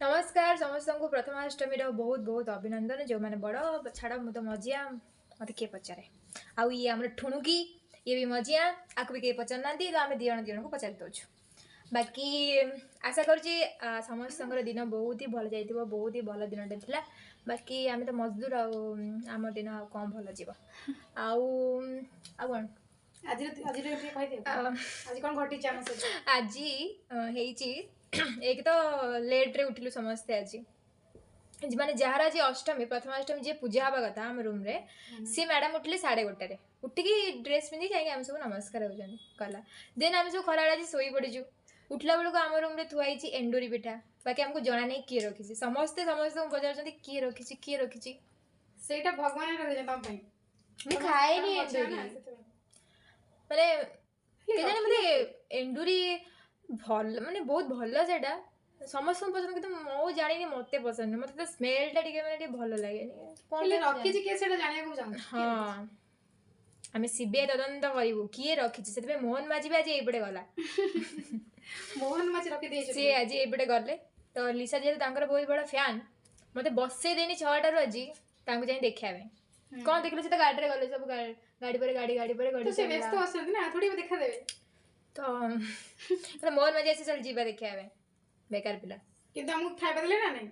ନମସ୍କାର ସମସ୍ତଙ୍କୁ, ପ୍ରଥମାଷ୍ଟମୀର ବହୁତ ବହୁତ ଅଭିନନ୍ଦନ। ଯେଉଁମାନେ ବଡ଼, ଛାଡ଼, ମୁଁ ତ ମଝିଆ, ମୋତେ କିଏ ପଚାରେ? ଆଉ ଇଏ ଆମର ଠୁଣୁକି, ଇଏ ବି ମଝିଆ, ଆକୁ ବି କେହି ପଚାରୁନାହାନ୍ତି। ତ ଆମେ 2 ଜଣ 2 ଜଣଙ୍କୁ ପଚାରି ଦେଉଛୁ। ବାକି ଆଶା କରୁଛି ସମସ୍ତଙ୍କର ଦିନ ବହୁତ ହି ଭଲ ଯାଇଥିବ, ବହୁତ ହି ଭଲ ଦିନଟେ ଥିଲା। ବାକି ଆମେ ତ ମଜଦୁର, ଆଉ ଆମ ଦିନ ଆଉ କ'ଣ ଭଲ ଯିବ? ଆଉ ଆଉ କ'ଣ? ଆଜିର ଟିକେ କହିଦିଅ, ଆଜି କ'ଣ ଘଟିଛି ଆମ ସହିତ? ଆଜି ହେଇଛି, ଏକ ତ ଲେଟ୍ରେ ଉଠିଲୁ ସମସ୍ତେ ଆଜି। ମାନେ ଯାହାର ଆଜି ଅଷ୍ଟମୀ, ପ୍ରଥମାଷ୍ଟମୀ, ଯିଏ ପୂଜା ହେବା କଥା ଆମ ରୁମ୍ରେ, ସିଏ ମ୍ୟାଡ଼ାମ୍ ଉଠିଲେ 1:30ରେ। ଉଠିକି ଡ୍ରେସ୍ ପିନ୍ଧିକି ଯାଇକି ଆମେ ସବୁ ନମସ୍କାର ହେଉଛନ୍ତି ଗଲା। ଦେନ୍ ଆମେ ସବୁ ଖରାବେଳେ ଆଜି ଶୋଇ ପଡ଼ିଛୁ। ଉଠିଲା ବେଳକୁ ଆମ ରୁମ୍ରେ ଥୁଆ ହେଇଛି ଏଣ୍ଡୁରି ପିଠା। ବାକି ଆମକୁ ଜଣା ନାହିଁ କିଏ ରଖିଛି। ସମସ୍ତେ ସମସ୍ତଙ୍କୁ ପଚାରୁଛନ୍ତି, କିଏ ରଖିଛି, କିଏ ରଖିଛି? ସେଇଟା ଭଗବାନ ରଖିଛନ୍ତି ତମ ପାଇଁ। ମୁଁ ଖାଏନି ତମେ ମଝିଆ ଏଣ୍ଡୁରି। ନା, ସେଥିପାଇଁ। ମାନେ କେଜାଣି ମୋତେ ଏଣ୍ଡୁରି ଭଲ, ମାନେ ବହୁତ ଭଲ, ସେଇଟା ସମସ୍ତଙ୍କୁ ପସନ୍ଦ, କିନ୍ତୁ ମୁଁ ଜାଣିନି ମୋତେ ପସନ୍ଦ ନୁହେଁ। ମୋତେ ତା ସ୍ମେଲଟା ଟିକେ ମାନେ ଟିକେ ଭଲ ଲାଗେନି କ'ଣ ହେଲେ ପାଇଁ ମୁଁ ରଖିଛି କିଏ, ସେଇଟା ଜାଣିବାକୁ ଚାହୁଁଛି। ହଁ, ଆମେ ସିବିଆଇ ତଦନ୍ତ କରିବୁ କିଏ ରଖିଛି। ସେଥିପାଇଁ ମୋହନ ମାଝି ବି ଆଜି ଏଇପଟେ ଗଲା। ମୋହନ ମାଝି ରଖିଦେଇଛନ୍ତି। ସିଏ ଆଜି ଏଇପଟେ ଗଲେ। ତ ଲିସା ଯେହେତୁ ତାଙ୍କର ବହୁତ ବଡ଼ ଫ୍ୟାନ୍, ମୋତେ ବସେଇ ଦେଇନି 6ଟାରୁ ଆଜି ତାଙ୍କୁ ଯାଇ ଦେଖିବା ପାଇଁ। କ'ଣ ଦେଖିଲେ? ସେ ତ ଗାଡ଼ିରେ ଗଲେ ସବୁ, ଗାଡ଼ି ପରେ ଗାଡ଼ି, ଗାଡ଼ି ପରେ ତ ଗାଡ଼ି ସେ ଚାଲିଲା। ବ୍ୟସ୍ତ ଅଛନ୍ତି ନା, ଥୋଡ଼ି ଦେଖା ଦେବେ। ତ କହିଲେ, ମୋହନ ମାଝି ଆସି, ଚାଲ ଯିବା ଦେଖିବା ପାଇଁ। ବେକାର ପିଲା। କିନ୍ତୁ ଆମକୁ ଖାଇବା ଦେଲେ ନା ନାଇଁ?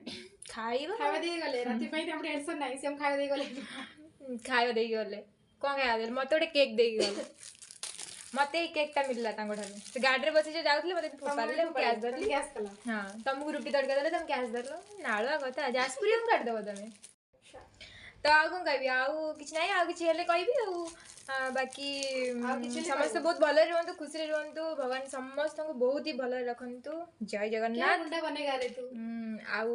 ଖାଇବା। ଖାଇବା ଦେଇକି ଗଲେ। ରାତି ପାଇଁ ତ ଆମକୁ ଟେନସନ ନାହିଁ, ସେ ଆମକୁ ଖାଇବା ଦେଇକି ଗଲେ। ଖାଇବା ଦେଇକି ଗଲେ। କ'ଣ ଖାଇବା ଦେଲେ? ମୋତେ ଗୋଟେ କେକ୍ ଦେଇକି ଗଲେ। ମତେ ଏଇ କେକ୍ଟା ମିଳିଲା ତାଙ୍କ ଠାରୁ। ସେ ଗାଡ଼ିରେ ବସି ଯୋଉ ଯାଉଥିଲେ, ମୋତେ ଫୋପାଡ଼ିଲେ, ମୁଁ କ୍ୟାଚ୍ ଧରିଲି। ଗ୍ୟାସ୍ କଲା। ହଁ, ତମକୁ ରୁଟି ତଡ଼କା ଦେଲେ, ତମେ କ୍ୟାଚ୍ ଧରିଲ। ନାଳୁଆ କଥା, ଯାଜପୁରିଆକୁ କାଟିଦେବ ତମେ ତ। ଆଉ କ'ଣ କହିବି? ଆଉ କିଛି ନାହିଁ। ଆଉ କିଛି ହେଲେ କହିବି। ଆଉ ବାକି ଆଉ କିଛି ହେଲେ ସମସ୍ତେ କହିବ। ବହୁତ ଭଲରେ ରୁହନ୍ତୁ, ଖୁସିରେ ରୁହନ୍ତୁ। ଭଗବାନ ସମସ୍ତଙ୍କୁ ବହୁତ ହି ଭଲରେ ରଖନ୍ତୁ। ଜୟ क्या ଜଗନ୍ନାଥ। ଗୁଣ୍ଡା ବନେଗା ରେ ତୁ? ଆଉ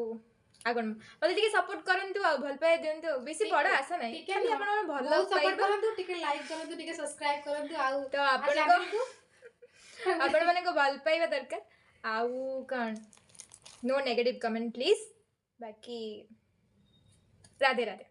ଆଉ କ'ଣ? ମତେ ଟିକେ ସପୋର୍ଟ କରନ୍ତୁ ଆଉ ଭଲ ପାଇବା ଦିଅନ୍ତୁ। ଆଉ ବେଶୀ ବଡ଼ ଆଶା ନାହିଁ। ଟିକେ ଖାଲି ଆପଣ ଭଲ ବହୁତ ସପୋର୍ଟ ପାଇବା କରନ୍ତୁ, ଟିକେ ଲାଇକ୍ କରନ୍ତୁ, ଟିକେ ସବସ୍କ୍ରାଇବ କରନ୍ତୁ ଆଉ ତ ଆପଣମାନଙ୍କ ଭଲ ପାଇବା ଦରକାର। ଆଉ କ'ଣ? No negative comment please. ବାକି ରାଧେ ରାଧେ।